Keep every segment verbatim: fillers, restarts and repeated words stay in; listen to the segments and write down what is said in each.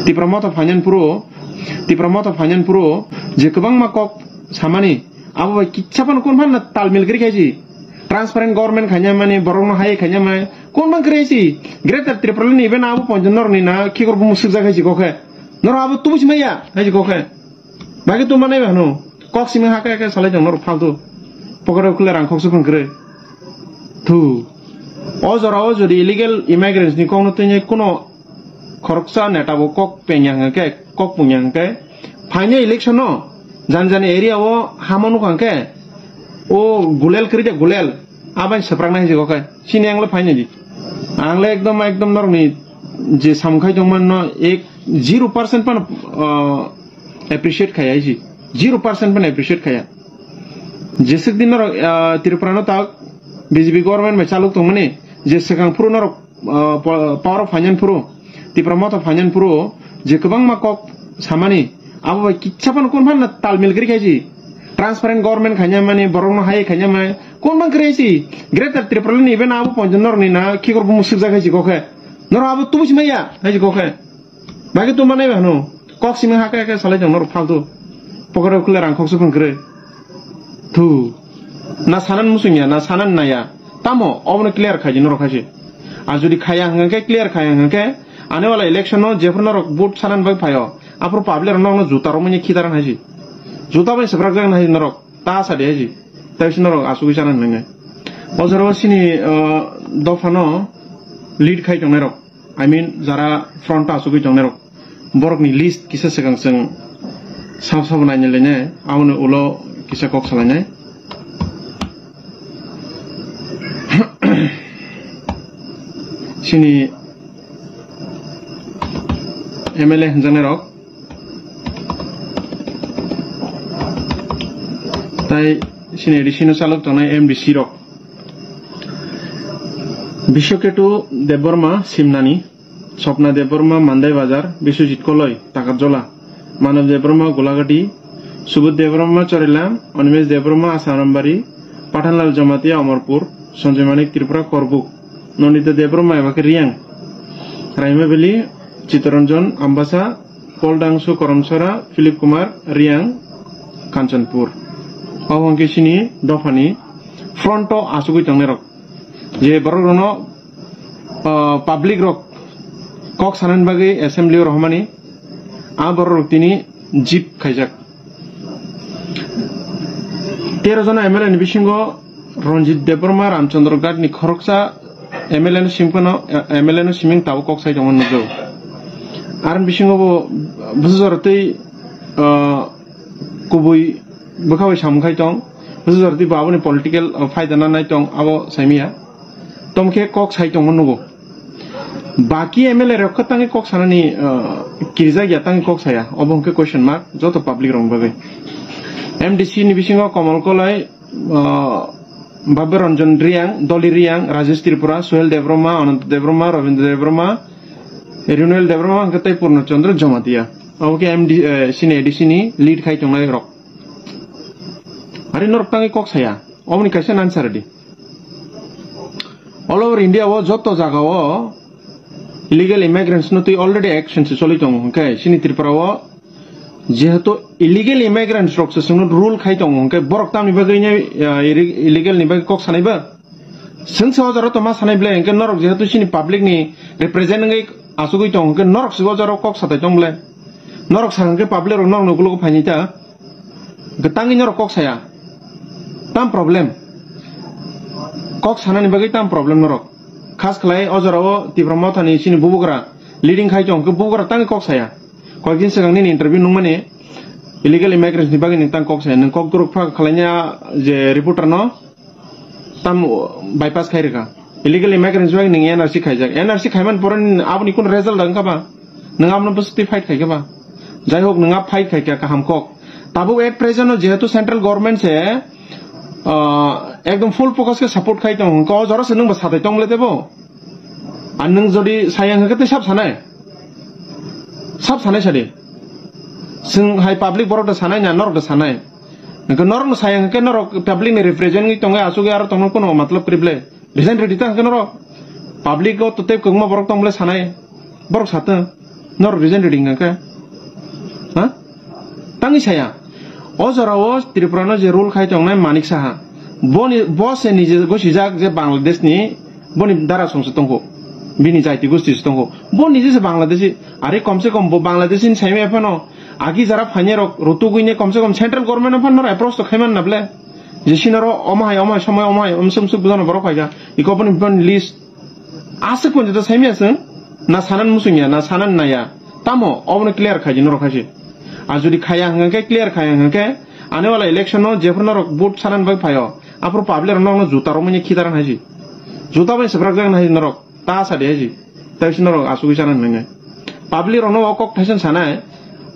Tipra Motha phainani phuru, Tipra Motha phainani phuru je kwbangma kok samani, abo bai kitsa phano kun phano talmil kwrwi khaisi. Transparent government khaina mani, borokno hai khaina mani, kun bang kwrwi si. Greater Tipraland ni event abo poncham norok ni na khikor bumu sukjak hai si kokhe. Norok abo tubusi maya hai si kokhe. Bagwi tuma nai ba hwno. Kok simi ha khe khe salai tong norok faltu. Pocket o khule rang khoksa phang kwrwi. Thu. O jora o jodi illegal immigrants ni kokno twi kuno khoroksa neta bo kok pengya hwnkhe, kok pungya hwnkhe, phainai election no jani jani area o hamo nukha hwnkhe, o gulel kwrwi de gulel, abai swprak nai jikokhe, sini ang le phainai di. Ang le ekdom, ekdom norokni je samung khai tongmano ek zero percent pano, ah, appreciate khaya isi. Zero percent pano appreciate khaya. Jeswk din norok, ah, Tripura no tak B J P government bai chalok tongmani, je swkang phuru norok ah, po-, power o phainani phuru, Tipra Motha phainani phuru, je kwbangma kok samani, abo bai kitsa phano kun phano talmil kwrwi khaisi. Transparent government khaina mani, borokno hai khaina mani, kun bang kwrwi si. Greater Tipraland ni event abo poncham norok ni na khikor bumu sukjak hai si kokhe. Norok abo tubusi maya hai si kokhe. Bagwi tuma nai ba hwno. Kok simi ha khe khe salai tong norok faltu. Pocket o khule rang khoksa phang kwrwi. Thu. Na sanan musungya, na sanan naya. Tamo, obono clear khaidi norok khaisi. Ar jodi khaya hwnkhe, clear khaya hwnkhe, ani wala election no jephru norok vote sanan bai phaio. Aphuru public rok nokno juta romani khitaran haisi. Juta bai swprak jak nai norok. Ta sadi haisi. Tai si norok asugwi sanan hwnkhe. O jora o sini, uh, dophano lead khai tongnai rok. I mean, jara front o asugwi tongnai rok. Borokni list kisa swkang chwng sab sabo naina lainai, aboni ulo kisa kok salainai. Sini M L A hwnjaknai rok, tai sini A D C no chalok tongnai M D C rok. Biswaketu Debbarma Simnani, Swapna Debbarma Mandai Bazar, Biswajit Koloi Takarjola, Manav Debbarma Golagati, Subodh Debbarma Chorilam, Animesh Debbarma Asarambaria, Pathanlal Jamatia Amarpur, Sanjay Manik Tripura Korbuk, Nandita Debbarma eba khe Reang, Raima Valley, Chittaranjan Ambassa, Paul Dangsu Karamsara, Philip Kumar Reang, Kanchanpur. Abo hwnkhe sini dophani front o asugwi tongnai rok. Je borok rokno, ah, public rok kok sanani bagwi assembly o rohormani, a borok rok tini jip khaijak. Tero jona M L A ni bisingo Ranjit Debbarma Ramchandra Ghat ni khoroksa M L A no simphano, M L A no siming tabuk kok sai tongmani nukjago. Aroni bisingo bo bwsajora tei, ah, kubui bwkha bai samung khai tong, bwsajora tei bo aboni political, ah, phaida nanai tong, abo saimaya. Tomkhe kok sai tongmani nugo. Baki M L A rok khe tangwi kok sanani, ah, kirijak ya, tangwi kok saya. Obo hwnkhe question mark joto public rokni bagwi. M D C ni bisingo Komol Koloi, ah, Babya Ranjan Reang, Dolly Reang, Rajesh Tripura, Suhel Debbarma, Ananta Debbarma, Rabindra Debbarma, Renewal Debbarma hwnkhe tei Purna Chandra Jamatia. Abo khe M D, eh, sini A D C ni lead khai tongnai rok. Ari norok tangwi kok saya. Oboni kaisa answer di. All over India o joto jaga o illegal immigrants no twi already action se choli tongo, hwnkhe sini Tripura o jehetu illegal immigrants rok se chwngno rule khai tongo, hwnkhe borok tamni bagwi ne, ah, iri-, illegal ni bagwi kok sanai ba? Chwng se o jora to ma sanai ble, hwnkhe norok jehetu sini public ni represent wngwi achugwi tongo, hwnkhe norok se o jora kok satai tong ble? Norok sa hwnkhe public rok norok ni ukologo phainai ta? Hwnkhe tangwi norok kok saya. Tam problem. Kok sanani bagwi tam problem norok. Khas khlai o jora o Tipra Motha ni sini bubagra leading khai tong, hwnkhe bubagra tangwi kok saya. Koyekdin swkang nini interview nungmani illegal immigrants ni bagwi nwng tang kok saya. Nwng kok duruk phak khlaina je reporter no tam bypass khai rwkha. Illegal immigrants bai nwng N R C khaijak. N R C khaiman pore aboni kun result wngkha ba? Nwng abono bwswk twi fight khaikha ba? Jai hok, nwng a fight khaikha kaham kok. Tabuk at present no jehetu central government se, ah, ekdom full focus khe support khai tongo, hwnkhe o jora se nwng bo satai tong le tebo? Ar nwng jodi saya hwnkhe tei sab sanai? Sab sanai sadi. Chwng hai public borok da sanai na norok da sanai? Hwnkhe norok no saya hwnkhe norok public ni represent wngwi tongo, asugwi aro tongno kono matlab kwrwi ble? Resign rwdi ta hwnkhe norok. Public o to tei kwbangma borok tong ble sanai. Borok satwng. Norok reason rwdi hwnkha khe? Ha? Tangwi saya. O jorao Tripura no je rule khai tongnai Manik Saha. Boni, bo se nije gosijak je Bangladesh ni, boni dara songsa tongkho. Bini jaiti gosti se tongkho. Bo nije se Bangladeshi. Are komse kom bo Bangladeshi ni saimaya phano. Agi jara phainai rok rutugwi ne komse kom central government no phano approach to khaiman na ble. Je sinaro omo hai, omo hai, somoi omo hai, omsuk msuk bujano borok phaikha. Iko boni, boni list. Aswk pon jota saimya chwng, na sanan musungya, na sanan naya. Tamo, obono clear khaidi norok haisi. Ar jodi khaya hwnkhe, clear khaya hwnkhe, ani wala election no jephru norok vote sanan bai phaio, aphuru public rok nokno juta romwi khidaran haisi. Juta bai swprak jak nai norok, ta sadi haisi. Tai si norok asugwi sanan hwnkhe. Public rokno o kok thaisang sanai,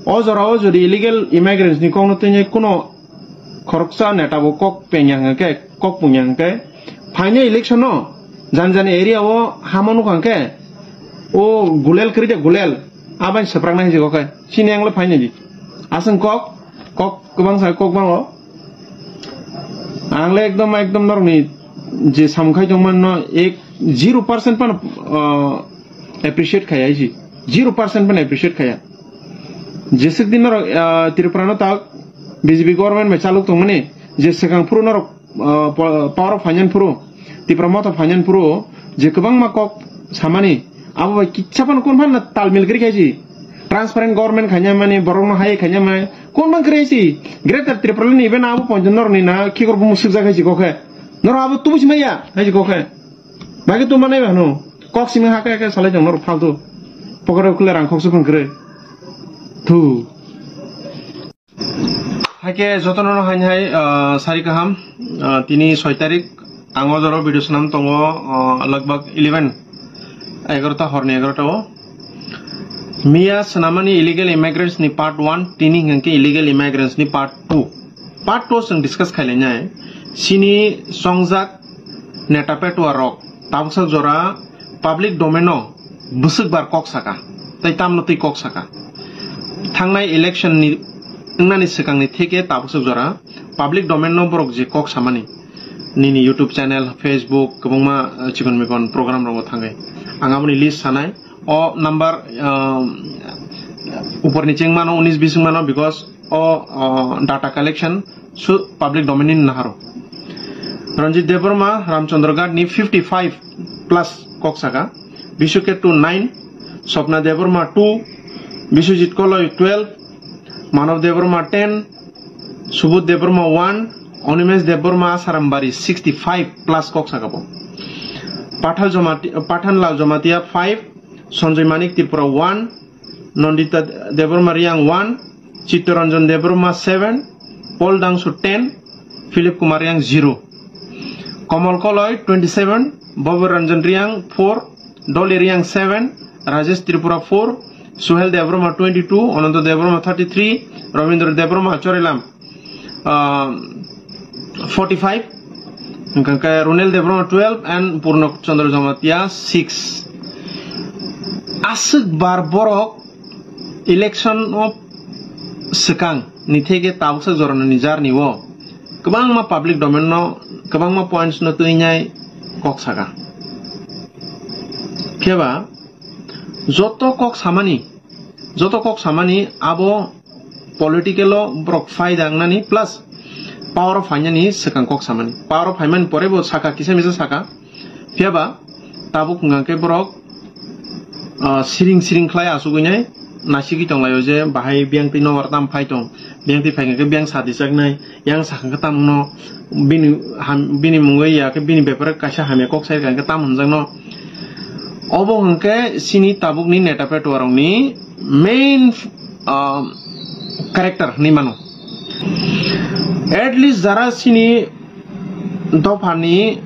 o jorao jodi illegal immigrants ni kokno twinya kuno khoroksa neta bo kok pengya hwnkhe, kok pungya hwnkhe, phainai election no jani jani area o hamo nukha hwnkhe, o gulel kwrwi de gulel, abai swpraknai hinwi kok khe, chini ang le phainai di. Aswng kok, kok kwbang sa kok bango. Ang le ekdom, ekdom norokni je samung khai tongmano ek, zero percent phano, ah, appreciate khaya isi. Zero percent phano appreciate khaya. Jeswk din norok, ah, Tripura no tak B J P government bai chalok tongmani, je swkang phuru norok, ah, po-, power o phainani phuru, Tipra Motha phainani phuru, je kwbangma kok samani, abo bai kisa phano kun phano talmil kwrwi khaisi. Transparent government khaina mani, borok no hai khaina mani, kun bang kwrwi si. Greater Tripura ni even abo poncham norok ni na khikor bumu swkjak hai si kok khe. Norok abo tubu si maya hai si kok khe. Bagwi tongma nai ba hwno. Kok simi haka haka salai tong norok faltu. Pocket o kule rang khoksa phang kwrwi. Thu. Haike jotono no haini hai, ah, sari kaham, ah, tini soi tarik, ang o joro video swnam tongo, ah, lagbag eleven, egarota horni egarota o. Miya swnamani illegal immigrants ni part one, tini hwnkhe illegal immigrants ni part two. Part two o chwng discuss khailainai. Chini chongjak neta petua rok tabuksa jora public domain o bwswk bar kok saka, tei tamno twi kok saka. Thangnai election ni wngnani swkangni theke tabuksa jora public domain no borok je kok samani, nini YouTube channel, Facebook, kwbangma, eh, chikon mikon program rogo thangwi ang aboni list sanai. O number, ah, uporni chengmano, unis bising mano, because o, ah, data collection su public domain ni naharo. Ranjit Debbarma, Ramchandra Ghat ni fifty five plus kok saka, Bishu Ketu nine, Swapna Debbarma two, Biswajit Koloi twelve, Manav Debbarma ten, Subodh Debbarma one, Animesh Debbarma Asarambari sixty five plus kok saka bo. Pathal Jomati-, Pathanlal Jamatia five, Sanjoy Manik Tripura one, Nandita Debbarma Reang one, Chittaranjan Debbarma seven, Paul Dangsu ten, Philip Kumar Reang zero. Kamal Koloi twenty seven, Babu Ranjan Reang four, Dolly Reang seven, Rajesh Tripura four, Suhel Debbarma twenty two, Ananta Debbarma thirty three, Rabindra Debbarma Chorilam ah, forty five, hwnkhe Runel Debbarma twelve and Purno Chandra Jamatia six. Aswk bar borok election o swkang ni theke tabuksa jorani jarni o kwbangma public domain no, kwbangma points no twinai kok saka. Kheba joto kok samani, joto kok samani abo political o borok phaida wngnani plus power o phainani swkang kok samani. Power o phaimani pore bo saka, kisa misa saka. Phiya ba tabuk hwnkha khe borok, ah, siring siring khlai achugwi nai nasigwi tonglaio je bahai biyang twi nobar tam phai tong, biyang twi phai khe biyang sa dijaknai, yang sakha khe tamno bini ham-, bini mungwi ya khe bini bepare kaisa hamya kok sai kha khe tam hwnjakno. Obo hwnkhe chini tabukni neta petuarokni main, ah, character hinwi mano. At least jara chini dophani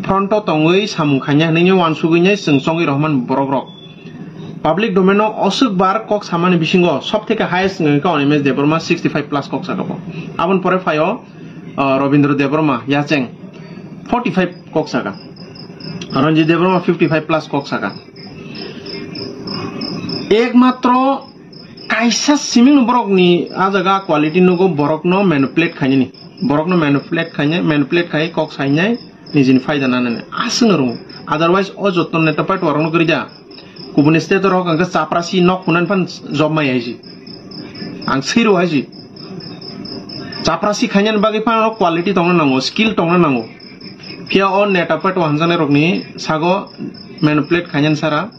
front o tongwi samung khaina hinwi uansugwi nai chwng chongwi rohormani borok rok. Public domain o oswk bar kok samani bisingo sob theke highest wngkha khe Animesh Debbarma sixty five plus kok saka bo. Aboni pore phaio, ah, Rabindra Debbarma yacheng forty five kok saka. Ranjit Debbarma fifty five plus kok saka. Ekmatro kaisa siming borokni a jaga quality nugo borokno manipulate khainani. Borokno manipulate khainai, manipulate khai kok sainai nijini phaida nanani. Aswkno rwngo. Otherwise o jotto neta paitwa rokno kwrwi da. Kubuni state rok hwnkhe chaprasi nok hunan phan job mai hai si. Ang siro hai si. Chaprasi khainani bagwi phan quality tongna nango, skill tongna nango. Phiya o neta peto hanjani rokni sago manipulate khainani sara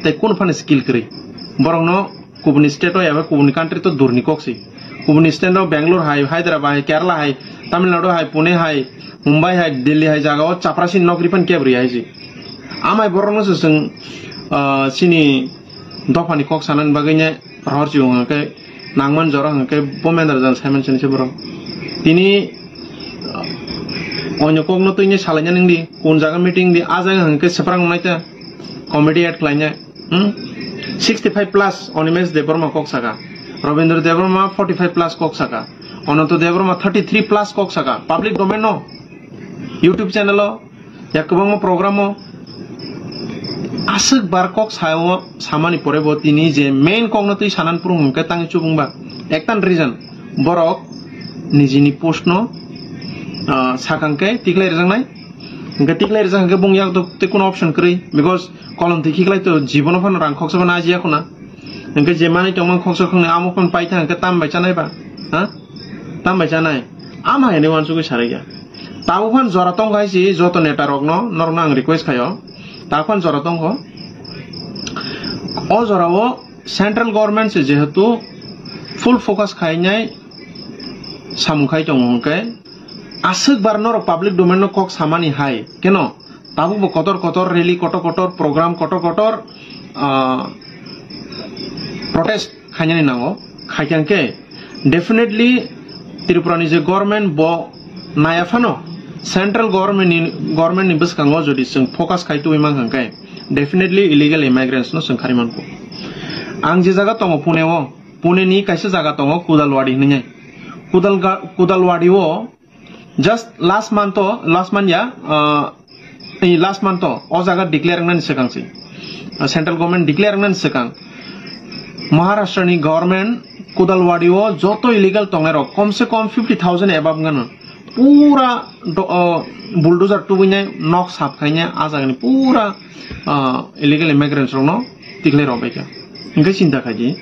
tei kun phan skill kwrwi. Borokno kubuni state o eba kubuni country to durni kok si. Kubuni state o Bangalore hai, Hyderabad hai, Kerala hai, Tamil Nadu hai, Pune hai, Mumbai hai, Delhi hai jaga o chaprasi nok riphan kebri hai si. Amai borokno se chwng, ah, chini dophani kok sanani bagwi ne rohor chiyung hwnkhe nangman jora hwnkhe bo mendra jan saiman chini se borok. Tini, ah, onyo kokno twi ne salaina nangdi, kun jaga meeting di, a jaga hwnkhe swprango naita committee add khlaina. Hmm? Sixty five plus Animesh Debbarma kok saka. Rabindra Debbarma forty five plus kok saka. Ananta Debbarma thirty three plus kok saka. Public domain no. YouTube channel o ya kwbangma program o aswk bar kok sao samani pore bo tini je main kok no twi sanan phuru hwnkhe tangwi chubung ba. Ektan reason borok nijini post no, ah, sakang khe tiklai rwjaknai. Hwnkhe tiklai rwjak hwnkhe bung yak to tei kuno option kwrwi, because kolom twi khiklai to jibono phano rang khoksa phano ajiya khuna. Hwnkhe je manwi tongmani khoksa khoknwi amo phano paitha hwnkhe tam bai chanai ba? Ha? Tam bai chanai? Ama hwnwi uansugwi sarai ya. Tabuk phano jora tong khai si joto neta rokno, norokno ang request khaio. Tabuk phano jora tong kho. O jorao central government se jehetu full focus khainai samung khai tongo hwnkhe aswk bar norok public domain no kok samani hai keno tabuk bo kotor kotor rally, kotor kotor program, kotor kotor, ah, protest khainani nango. Khaikha hwnkhe definitely Tripura ni je government bo naya phano central government ni, government ni bwskango jodi chwng focus khai tubui mankha hwnkhe definitely illegal immigrants no chwng khari mankho. Ang je jaga tongo Pune o, Pune ni kaisa jaga tongo Kudalwadi hinwi. Kudal ga-, Kudalwadi o just last month o, last month ya, ah, ei last month o, o jaga declare wngnani swkang se. Ah, central government declare wngnani swkang. Maharashtra ni government Kudalwadi o joto illegal tongnai rok kom se kom fifty thousand above wngano. Pura do-, ah, bulldozer tubui nai nok sap khai nai a jaga ni pura, ah, illegal immigrants rok no tiklai rok bai kha. Hwnkhe chinta khai di,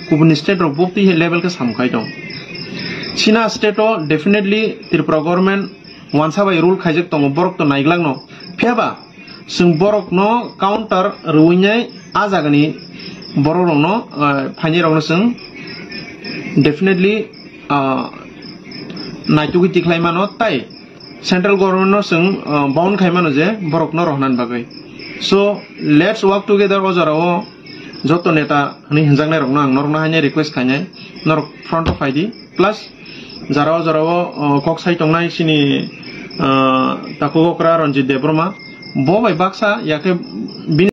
kubuni state rok bo twi level khe sam khai tong. China state o definitely Tripura government wansa bai rule khaijak tongo, borok to naiglak no. Phiya ba chwng borok no counter rwui nai a jaga ni borok rok no, ah, phainai rok no chwng definitely, ah, naitugwi tikhlai mano tai central government no chwng, ah, bound khai mano je borok no rohornani bagwi. So, let's work together o jora o joto neta hinwi hinjaknai rok no ang norok no haino request khainai norok front o phai di plus jara o jora o, ah, kok sai tongnai chini, ah, takhuk okra Ranjit Debbarma bo bai baksa yakhe bini